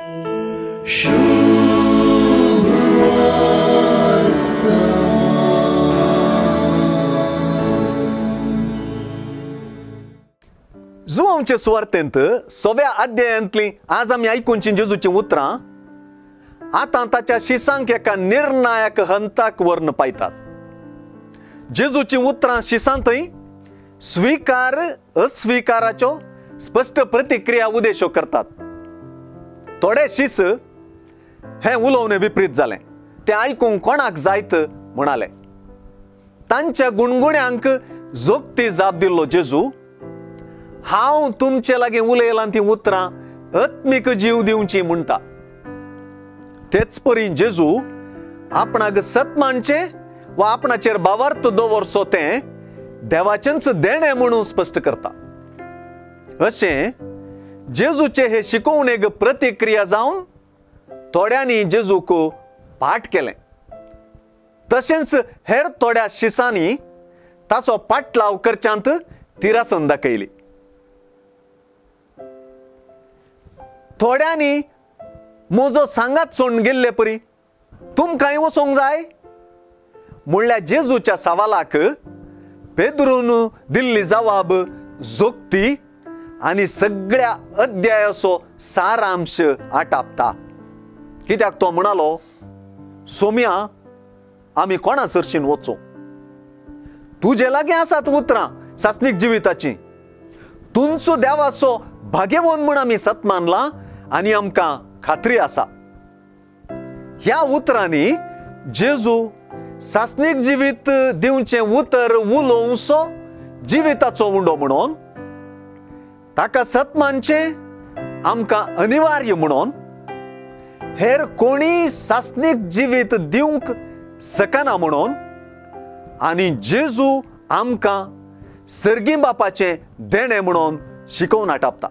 जुवांचे सुवार्तेंत सव्या अध्यायांतली आज आमी आयकुचीं जेजूचीं उतरां आतां ताच्या शिसांक एका निर्णायक हंताक व्हरून पायतात. जेजूचीं उतरां शिसांतय स्वीकार अस्वीकाराच्यो स्पश्ट प्रतिक्रिया उद्देश्यो करतात. थोडे शीस हें उलोवणें विपरीत जालें, तें आयकूंक कोणाक जायत म्हणाले. तांच्या गुणगुण्यांक जोगती जाप दिल्लो जेजू, हांव तुमचे लागीं उलयलां तीं उतरां आत्मीक जीव दिवची म्हणटा. तेच परी जेजू आपणाक सत मानचें वा आपणाचेर भावार्थ दवरचो तें देवाचेंच देणें म्हणून स्पश्ट करता. अशें जेजूचे हे शिकोवणेक प्रतिक्रिया जावन थोड्यांनी जेजूक पाठ केलें, तशेंच हेर थोड्या शिसांनी ताचो पाटलाव करच्यांत तिरासन दाखयली. थोड्यांनी म्हजो सांगात सोडून गेल्ले परी तुमकांय वचोंक जाय म्हणल्यार जेजूच्या सवालाक पेद्रून दिल्ली जवाब जोगती आनी सगळ्या अध्यायाचो सारांश आटापता. कित्याक तो म्हणालो, सोम्या आमी कोणा सरशीन वचूं? तुजे लागीं आसात उतरां सासणीक जिविताची. तुमचो देवाचो भाग्यवंत म्हूण आमी सत मानलां आनी आमकां खात्री आसा. ह्या उतरांनी जेजू सासणीक जिवीत दिवचें उतर उलोवचो जिविताचो उंडो म्हणून, ताका सत मानचें आमकां अनिवार्य म्हणून, हेर कोणी सासणीक जिवीत दिवंक शकना म्हणून, आनी जेजू आमकां सर्गी बापाचें देणें म्हणून शिकोवन आटापता.